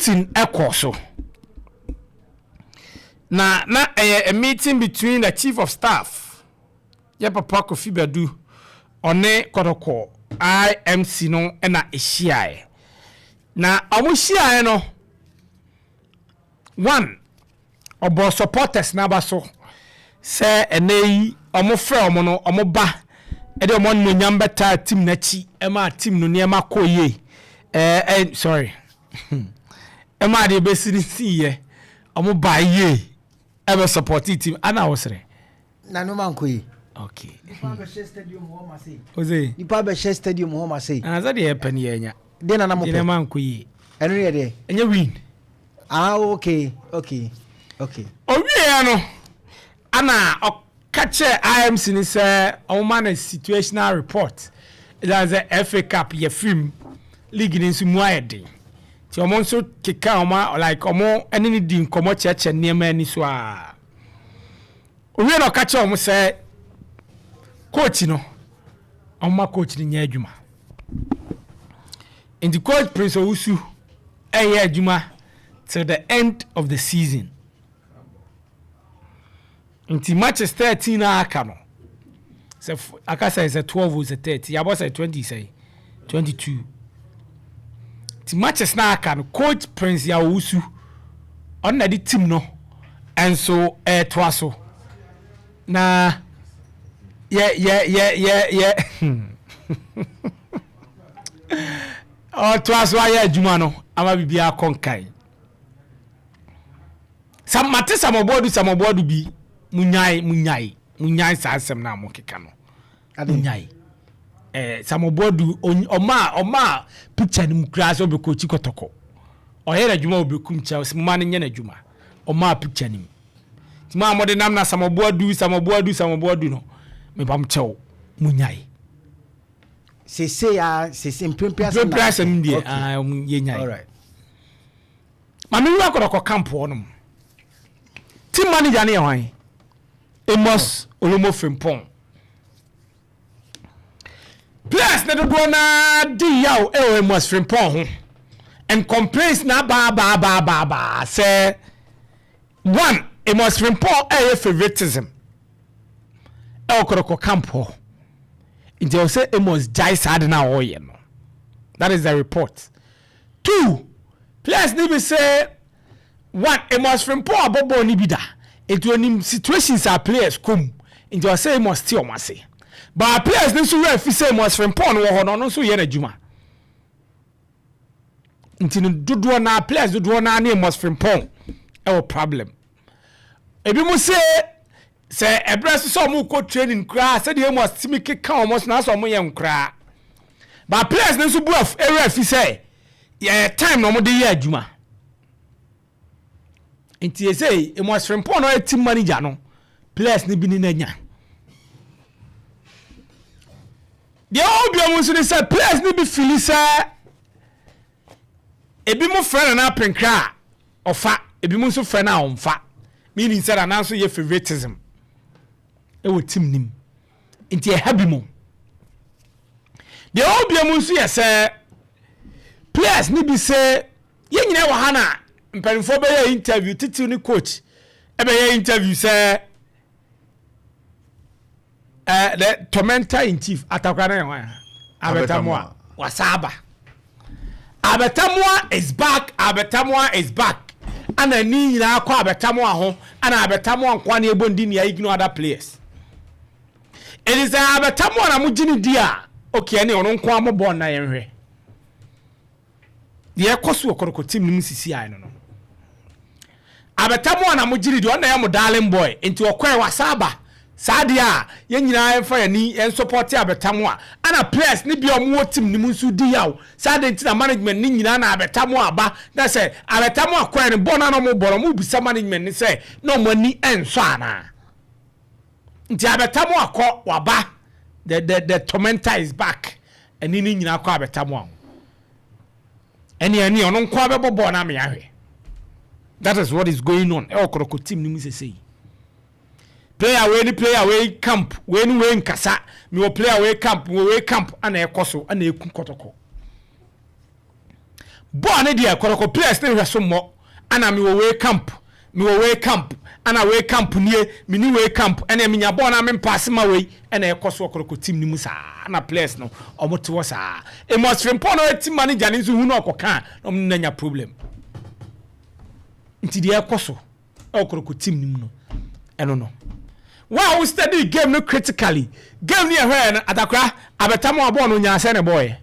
Meeting ɛkɔ so na ɛyɛ a meeting between the chief of staff, yɛ papa Kofi Badu, ɔne Kɔtɔkɔ IMC no ɛna ɛhyiaeɛ. Na ɔmo hyiaeɛ no, one, ɔbɔ supporters n'aba so sɛ ɛnɛ yi ɔmo frɛ ɔmo no, ɔmo ba ɛde ɔmo animonyam bɛtaa team n'akyi, ɛma team no nneɛma kɔ yie, ɛɛ ɛ sorry, ɛma adeɛ bɛsi ne si yɛ, ɔmo ba yie ɛbɛ support team ana awosere. Na no ma nkɔ yi. Okay. Nipa bɛhyɛ stadium hɔ ma se. Ose. Nipa bɛhyɛ stadium hɔ ma se. Anasa deɛ yɛpɛ no yɛnya. Den na na mo deɛ pɛ. Nneɛma nkɔ yie. Ɛno yɛ deɛ. Ɛnyɛ win. Ah, okay. Owieɛ no, ana ɔka kyerɛ IMC ni sɛ ɔmoma no situational report, ɛsiane sɛ FA Cup yɛ firim, league ni nso mu ayɛ den, nti ɔmo nso keka ɔmo like ɔmo ɛne ne di nkɔmɔ kyerɛkyerɛ nneɛma ani so a owie na ɔka kyerɛ ɔmo sɛ coach no, ɔmo ma coach no nyɛ adwuma. Nti Coach Prince Owusu ɛyɛ adwuma till the end of the season. Nti matches 13 a aka no, sɛ aka sɛ 12 o, sɛ 30, yabɔ sɛ 20, sɛ 22, nti matches na aka no, Coach Prince Owusu ɔno na de team no ɛnso ɛɛtoa so na yɛ yɛ yɛ yɛ yɛ ɔtoa so ayɛ adwuma no ama biribi akɔ nkan. Sam mate samɔboadu samɔboadu bi, munyae, munyae, munyae saa asɛm no a mokeka no. Munyae samɔboadu ɔma picture no mu koraa sɛ ɔbɛkɔ akyi Kɔtɔkɔ, ɔyɛ n'adwuma wɔ Bekum Chelsea, moma no nyɛ n'adwuma. Ɔma picture no mu nti mo a mode nam na samɔboadu samɔboadu samɔboadu no, mebam kyɛw, munyae. Sese ya sese mpempem asɛm. Mpempem asɛm deɛ, ah, yɛnyae. Maame wura Kɔtɔkɔ camp hɔ nom, team manager ne yɛ hwan? Amos Olomo Frimpong. Players ne dodoɔ naa di yaw ɛwɔ Amos Frimpong ho and complaints na aba aba aba aba aba sɛ one, Amos Frimpong ɛyɛ favouritism ɛwɔ Kɔtɔkɔ camp hɔ, nti ɛwɔ sɛ Amos gyae saa de na ɔreyɛ no. That is the report. Two, players ne bi sɛ one, Amos Frimpong abɔ bɔɔl ne bi da, nti onim situations a players kɔ mu, nti ɔsɛ Amos te ɔmo ase. But players ne nso wura fi sɛ Amos Frimpong no wɔ hɔ no, ɔno nso yɛ n'adwuma, nti no dodoɔ naa, players dodoɔ naa ne Amos Frimpong ɛwɔ problem. Ebi mo se sɛ ɛbrɛ so sɛ ɔmo kɔ training koraa, sɛdeɛ Amos timi keka ɔmo so na asɛ ɔmo yɛ nkoraa, but players ne nso bu ewura fi sɛ yɛ time na ɔmo de yɛ adwuma. Nti ese Amos Frimpong no ɔyɛ team manager no, players ne bi ne n'anya deɛ ɔwɔ bi. Ɔmo nso ne sɛ players ne bi feel sɛ ebi mo frɛ Nana Apenkra a ɔfa, ebi mo nso frɛ no a ɔmfa, meaning sɛ Nana nso yɛ favouritism ɛwɔ team nim, nti ɛha bi mo. Deɛ ɔwɔ bi mu nso yɛ sɛ players ne bi sɛ yɛn nyinaa wɔ ha na mpanimfoɔ bɛyɛ interview, titiw ne coach ɛbɛyɛ interview sɛ the tormentor in chief atakora ne yɛn hwan, Abɛtamoa wasaaba. Abɛtamoa is back, Abɛtamoa is back. Ana ni nyinaa kɔ Abɛtamoa ho, ana Abɛtamoa nkoa ne ebo ndi nea ignore other players. It is Abɛtamoa na mo gye ne di a, okay, ɛne ɔno nkoa mo bɔɔl na yɛn hwɛ deɛ ɛkɔ so wɔ Kɔtɔkɔ team no mu sisi ayi no. Abɛtamoa na mo gye ne di, ɔno na yɛ mo darling boy, nti ɔkɔɛ wasaaba saa deɛ a yɛn nyinaa yɛmfa yɛn ni yɛn support Abɛtamoa. Ana players ne bi a wɔn wɔ team ne mu nso di yaw saa de, nti na management ne nyinaa na Abɛtamoa aba na sɛ Abɛtamoa kɔɛ no bɔɔl na wɔn bɔ no, wɔn bisa management ne sɛ na wɔn ani nsɔ anaa. Nti Abɛtamoa kɔ waba, the tormentor is back. Ɛni ne nyinaa kɔ Abɛtamoa ho, ɛni ɔno nko abɛbɔ bɔɔl na amea ahwɛ. That is what is going on ɛwɔ Kɔtɔkɔ team ne mu sese yi. Player wei ni player wei camp wei ni wei nkasa, mi wɔ player wei camp, mi wɔ wei camp, ana ɛkɔ so ana eku Kɔtɔkɔ. Bɔɔl ne deɛ, Kɔtɔkɔ players ne hwɛ so mmɔ. Ana mewɔ wei camp, mewɔ wei camp, ana wei camp nie, meni wei camp, ɛna menya bɔɔl na mempaase ma wei. Ɛna ɛkɔ so wɔ Kɔtɔkɔ team no mu saa, na players no ɔmo te hɔ saa. Amos Frimpong na ɔyɛ team manager ne nso hu na ɔkɔka na ɔmo nanya problem. Nti deɛ ɛkɔ so ɛwɔ Kɔtɔkɔ team no mu no, ɛno no wa wo study game no critically. Game no yɛ hwɛ no, atakora abɛtam a bɔɔl no nyaasɛ ne bɔɔyɛ.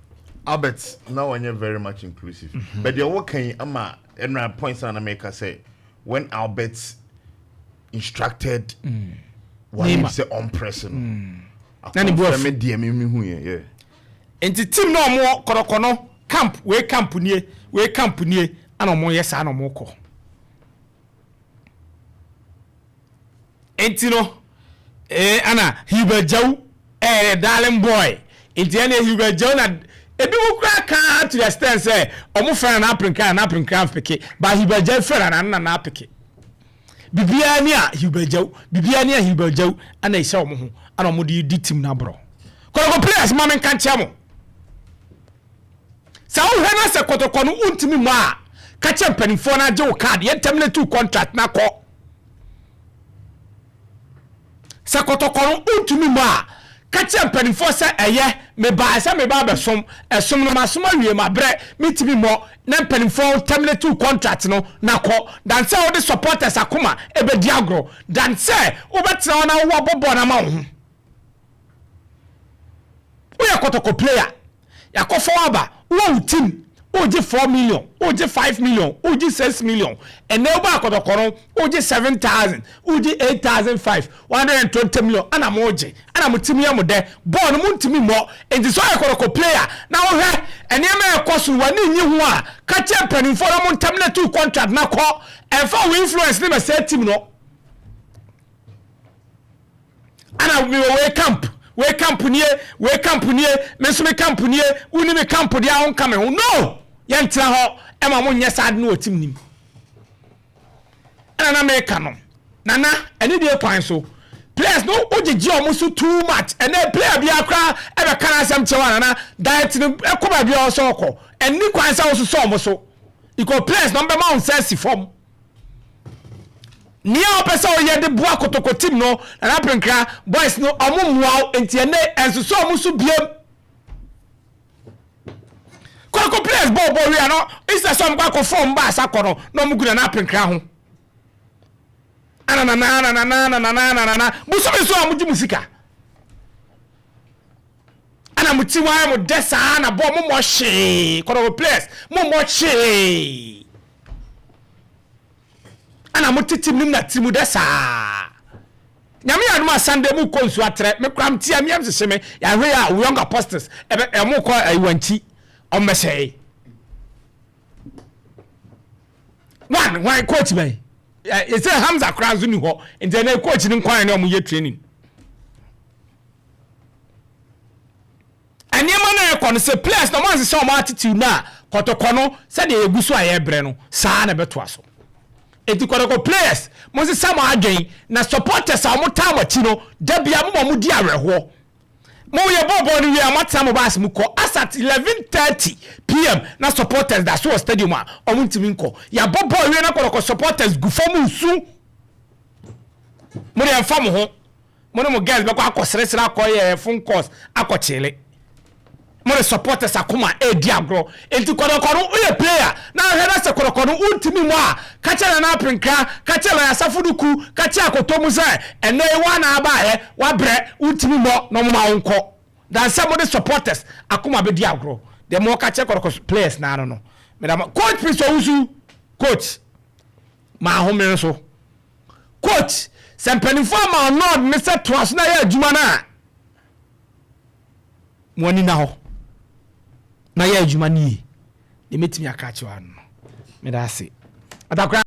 Albert na wɔnyɛ very much inclusive, but deɛ wɔka yi ama ɛnura points na meka sɛ when Albert instructed wɔn Neymar. sɛ ɔmpress no Na ne bu afu. akɔnfɛn deɛ mi hu yɛ yeah. Nti team na ɔmo Kɔtɔkɔ no camp, wei camp nie, wei camp nie, ana ɔmo yɛ saa na ɔmo kɔ. Nti no ana Hubert Gyawu ɛyɛ darling boy. Nti ɛna Hubert Gyawu na ebi mu kura kaa to the extent sɛ ɔmo fɛn na apirinka na apirinka peke, but Hubert Gyawu fɛn na na apeke bibiara ni a Hubert Gyawu, bibiara ni a Hubert Gyawu ana ɛhyɛ ɔmo ho, ana ɔmo de di team na aborɔ. Kɔtɔkɔ players, ma mi nka nkyɛn mo sɛ wohwɛ na sɛ Kɔtɔkɔ no wontumi mmɔ a, ka kyɛ mpanimfoɔ no agye wo card, yɛn terminate wo contract na kɔ. Sɛ Kɔtɔkɔ no wontumi mmɔ a, ka kyɛ mpanimfoɔ sɛ ɛyɛ mebaa sɛ meba abɛsom ɛsom no, masom awie, mabrɛ, mentumi mmɔ, na mpanimfoɔ terminate wo contract no na kɔ, dan sɛ wode supporters akoma ɛbɛdi agorɔ, dan sɛ wobɛtena hɔ na wowɔ bɔ bɔɔl no ama wo ho. Woyɛ Kɔtɔkɔ player, yakɔfɔ aba, wowɔ wo team, wogye 4 million, wogye 5 million, wogye 6 million. Ɛnɛ woba Akɔtɔkɔ no, wogye 7,000, wogye 8,005, 120 million ana mo gye, ana mo team yɛ mo dɛ. Bɔɔl no mo ntumi mmɔ. Nti sɛ ɔyɛ Kɔtɔkɔ player na wohwɛ nneɛma ɛkɔ so, w'ani nyi ho a, ka kyerɛ mpanimfoɔ na mo terminate wo contract na kɔ. Ɛmfa wo influence ne bɛsɛ team no. Ana mewɔ wei camp, wei camp nie, wei camp nie, me nso me camp nie, woni me camp deɛ a wonka me ho no, yɛntena hɔ ɛma mo nyɛ saa de no wɔ team nim. Ɛna na meka no, nana, ɛne deɛ kwan so players no wogyegye ɔmo so too much. Ɛnɛ player bi akora ɛbɛka no asɛm kyɛw a, nana, diet no ɛkɔ baabi a ɔsɛ ɔkɔ. Ɛni kwan sɛ wososɔ ɔmo so because players no ɔmbɛma wo nsa asi fam. Nea ɔpɛ sɛ ɔyɛ de boa Kotoko team no, Nana Pinkra, boys no ɔmo mmoa wo. Nti ɛnɛ ɛnsoso ɔmo so biem. Kotoko players bɔɔ bɔɔ wia no, instead sɛ ɔmo kɔ akɔ fɔm ba asa kɔ no, na ɔmo gu Nana Pinkra ho. Ana nana ana nana ana nana ana nana bosomi so a ɔmo gye mo sika, ana mo ti wɔn mo dɛ saa na bɔɔ mo mɔ hwee. Kotoko players, mo mɔ hwee, ana mo tete mu na tiri mu dɛ saa. Nyame yɛ adum a, Sunday mu kɔ nsuo atrɛ. Me kura tia miam sese me yɛahwɛ yɛ a, Young Apostles ɛbɛ ɛmo kɔ ɛyiwankyi ɔmmɛsɛe one one coach bɛn ɛ yɛsɛ Hamza koraa nso ni hɔ. Nti ɛnɛ coach ni nkwan ne ɔmo yɛ training. Nneɛma no ɛkɔ no sɛ players na ɔmo ansesɛ ɔmo attitude no a, Kɔtɔkɔ no sɛdeɛ yɛgu so a yɛbrɛ no saa na ɛbɛtoa so. Eti Kɔtɔkɔ players, mo nsesa mo adwen na supporters a ɔmo taa mo akyi no dabia mo ma mo di awerɛhoɔ. Mo yɛ bɔɔbɔɔ no wie a, mo atena mo baasi mu kɔ as at 11:30 p.m. na supporters da so wɔ stadium a ɔmo ntumi nkɔ. Yɛabɔ bɔɔl wie na Kɔtɔkɔ supporters gu fam nsu. Mo deɛ nfa mo ho, mo ne mo girls bɛkɔ akɔ seresere, akɔ yɛ phone calls, akɔ kyele. Mo de supporters akoma edi agorɔ. Nti Kɔtɔkɔ no, woyɛ player na ahwɛ na sɛ Kɔtɔkɔ no wontumi mu a, kakyɛ Nana Apinkra, kakyɛ lɔya Asafo no ku, kakyɛ akoto mu sɛ ɛnɛ yi wa na abaayɛ wabrɛ, wontumi mmɔ, na ɔmo ma wo nkɔ, dansɛ mo de supporters akoma bɛdi agorɔ. Deɛ mo kakyɛ Kɔtɔkɔ players naa no, madam coach Prince Owusu, coach maa ahome nso, coach, sɛ mpanimfoɔ ama ɔnɔɔd ne sɛ toa so na yɛ adwuma no a, mo ani na hɔ na yɛ adwuma no yie. Deɛ mɛtumi aka akyerɛ wa no, meda ase atakora.